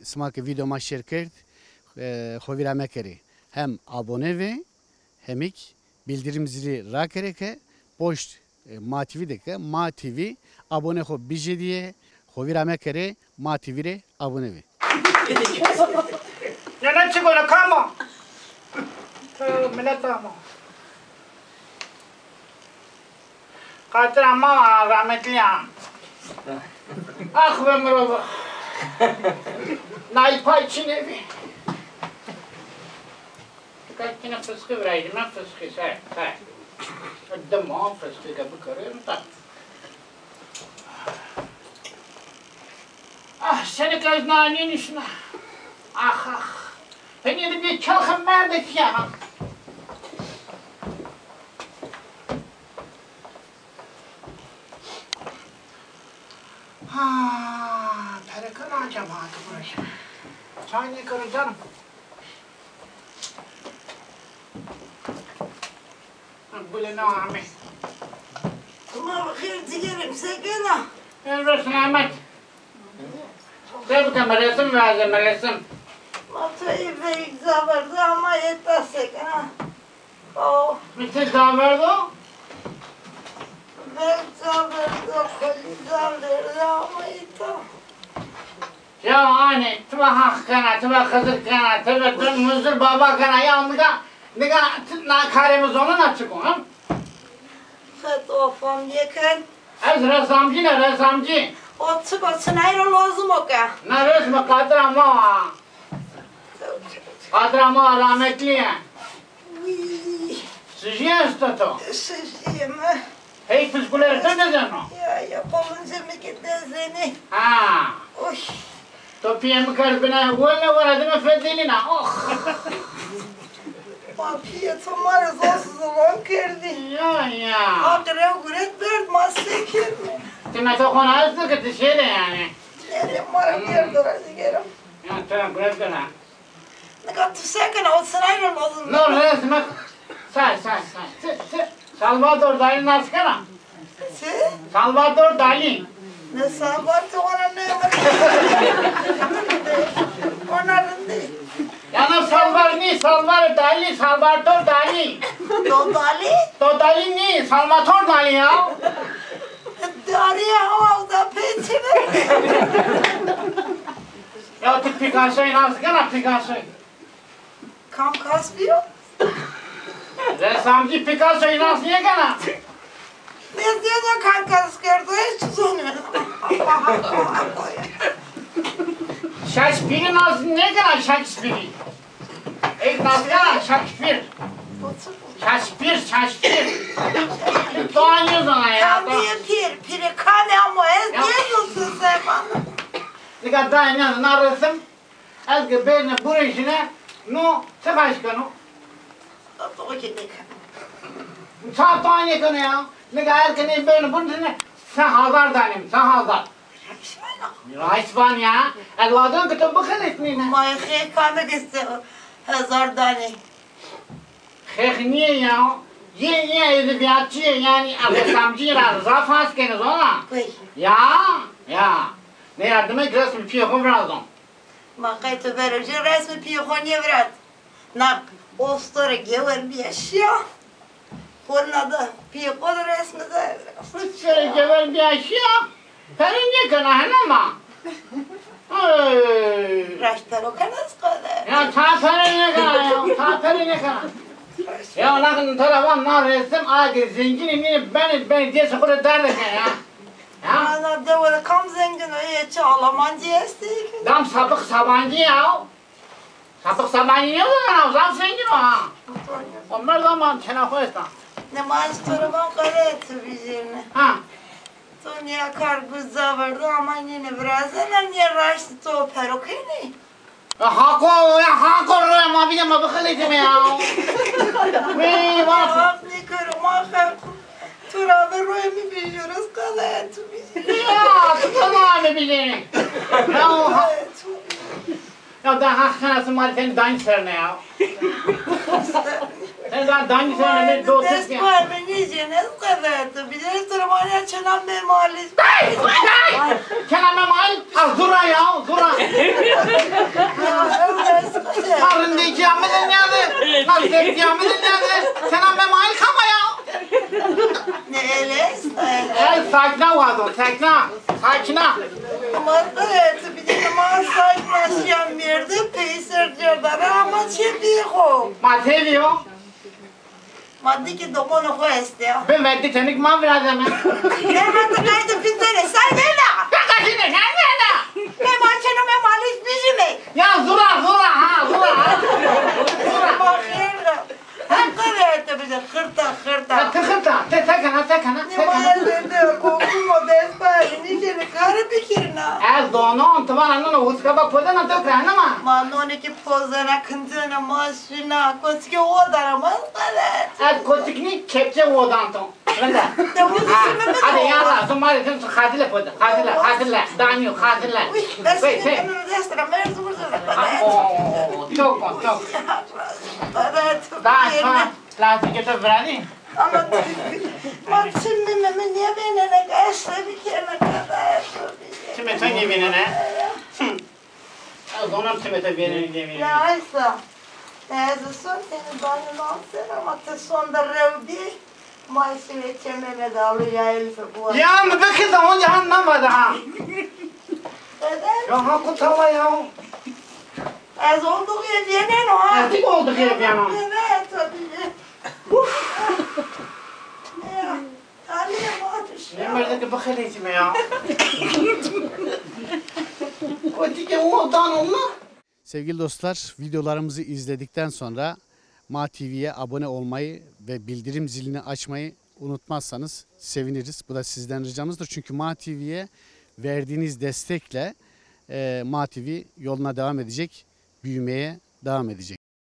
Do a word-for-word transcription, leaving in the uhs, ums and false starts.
Sima ke vîdeo ma şêr kerd, e, xo vîra mekerê. Hem abone vê, hemîk bildirim zili rakerê ke poşt, e, Ma T V de ke Ma T V abone xo bijêdîyê, xo vîra mekerê, Ma T V rê abone vê. Nene çi gole kamo? Tövbe, milet ama. Qatira ma, rahmetlî ya. Ax be mirova. Nay pay çinê bî. Dikkat kine fıskı viraydı, ben fıskı say, say. Dima fıskı ke bikarıyorum da. Ah, seni kez nani nişna. Ah, ah. Beni de bir çalkın verdik ya. Ha, perekan acaba burası. Çay ne kırı canım? Gule ne ame? Sima bi xêr cîgerê mi, se kena? Ê, rosnamet. Se bike, mi resim vaze, mi resim. Ma to ê veyk zaverdo ama êta se kena? O. Mi ti zaverdo? Veyk zaverdo, kolî zaverdo ama êta. Ya anê, ti va Haq kena, ti va Xizir kena, ti va din Muzir Baba kena, ya nika, nika ti na karê mi zonena çik o, ha? Xet o fam yeken. Ez resamcî ne, resamcî. O çik o, çinay ro lozim o ke? Na resme qatira ma. Qatira ma rahmetlî ye. Uy. Sijî esto to? Sijî mi? Hey, pis gule to dezeno? Ya, ya, qolunca mi ki dezenî. Ha. Uy. To pîyê mi kerd bine, wele wele dime fetelîna. Oh. Ma pîyê to ma rê zor ziwan kerdî. Ya, ya. Haq rew guret berd, ma se kerîme? Ti metoxona esto ke ti şêrê yanî. Yanî ma ra bierdo ra cîgerim. Ya, to ra guret bena. Nika tu se kena, o sinay ro lozim. No, resme. Say, say, say. Ti, ti Salvador Dalî nas kena? Çi? Salvador Dalî. Ne Salvador, ona ne? Ona rindî. Ya no Salvar nî, Salvar Dalî, Salvador Dalî. Do Dalî? Do Dalî nî, Salvador Dalî ya. Darî ya, o da pê çi be? Ya ti Picassoyî nas kena, Picassoyî? Kam kas bîyo? Resamcî Picassoyî nas nêkena? Nêzîyeno kam kas kerdo, ez çi zoneno. Shakespeareî nas nêkena, Shakespeareî? Ey nas kena, Shakespeare. Shakespeare, Shakespeare. Doğa nêzona ya. Kam bîye pîr, pîrê kamî amo, ez nêzon se vana. Nika dayê nêzon, na resim. Ez ke bêrne burêşine, no çi xaş keno? Doqê nêkeno. Ça doqê nêkeno ya? Nika ez ke nê bêrne burêşine, se hazar danê mi, se hazar. Raşt vana? Raşt van ya. Ez wadon ke to bixelesnîne. Ma xêx kame ke se hazar danê. Xêx nîyê ya. Yê, yê edebîyatçî yê, yanî resamcî ra zaf has kenê, zona? Kuy? Ya, ya. Nê ya, dime ki resmê pîyê xo virazon. Ma qey to verojê resmê pîyê xo nêvirat. Na ostorê gewer bîya şîya. Xo na da pîyê xo de resmê de. Ostorê gewer bîya şîya. Pere nêkena hena ma. Ey. Raşt pero kena ez qede. Ya ta pere nêkena ya, ta pere nêkena. Ya na to ra van na resim a ke zengînî nî benê, benê dêsê xo de derde ke ya. Ya? Ana dewe de kam zengîn o, ê çi Almancî estî? Dam Sapık Sabancı ya. Sapık Sabancı nêzana, zaf zengîn o ha. O merda ma tena xo esta. Ne ma ez to ra van qede tu bijêrne. Ha. To nîya kar guza verdo ama nîne virazena, nîya raştî to pero kenî. Ya Hako, ya Hako, roya ma bide ma bixelesîme ya. Wî, ma. Af nêkero ma xelq. Tu ra ve royê mi bijûr, ez qala ya tu bijî. Ya, tu qala mi bijî. Ya, o ha-, ya da ha xena si ma ri seni danî serne ya. Sen da danî serne ne dotu ya. Dest koy beni, cennet kadar tu bijî, tu ra ma ya çena memali. Çena memali? Ah, zura ya, zura. Tepkiya mi de nêde, sena me mal kama ya. Ne ele? El sakna wado, sakna, sakna. Ama tu bir de ma sakna şiya merde peyser cerdara ama çe bir ho. Ma teviyo. Ma dikî domonê xo estê ya. Bi verdî tenik ma virazeme. Ne hadi kaydı pintene say vela. Ya kaçine sen vela. Ne ma çeno me maliş bijime. Ya zura zura ha zura ha. Ma xêr de. Hem kare ete bize xırta xırta. Ya te xırta, te tekana tekana. Ne ma elde de kokumo destayı nişeni karı bikirina. Ez donon tıvana nona huskaba podana dokra hanıma. Ma noni ki pozana kıncana ma şina koçke odara ma. Evet. Ez kotikni kepçe odanto. Rında. Hadi yala, tu mari sen hazırla poda. Hazırla, hazırla. Danyo, hazırla. Uy, ben seni destine merzu vurdu. Oo, çok, çok. Daha sonra lastik ete vrani. Ama ma çim mi mi niye benene kaçta bir kere kadar. Çim mi sen niye benene? Hı. Ez onam çim ete benene diye benene. Ya Aysa. Ez son seni danyon alsın ama te son da revdi. Ma şive çememe dalı ya elfe bu. Ya mi bekir de onca han namada ha. Evet. Ya ha kutala ya. Ez oldu ki yeneno ha. Artık oldu ki yeneno. Evet tabii. Uf. Ya. Talih ma düştü. Ne merdeki bıkıleytime ya. O dike o dan olma. Sevgili dostlar, videolarımızı izledikten sonra Ma T V'ye abone olmayı ve bildirim zilini açmayı unutmazsanız seviniriz. Bu da sizden ricamızdır. Çünkü Ma T V'ye verdiğiniz destekle e, Ma T V yoluna devam edecek, büyümeye devam edecek.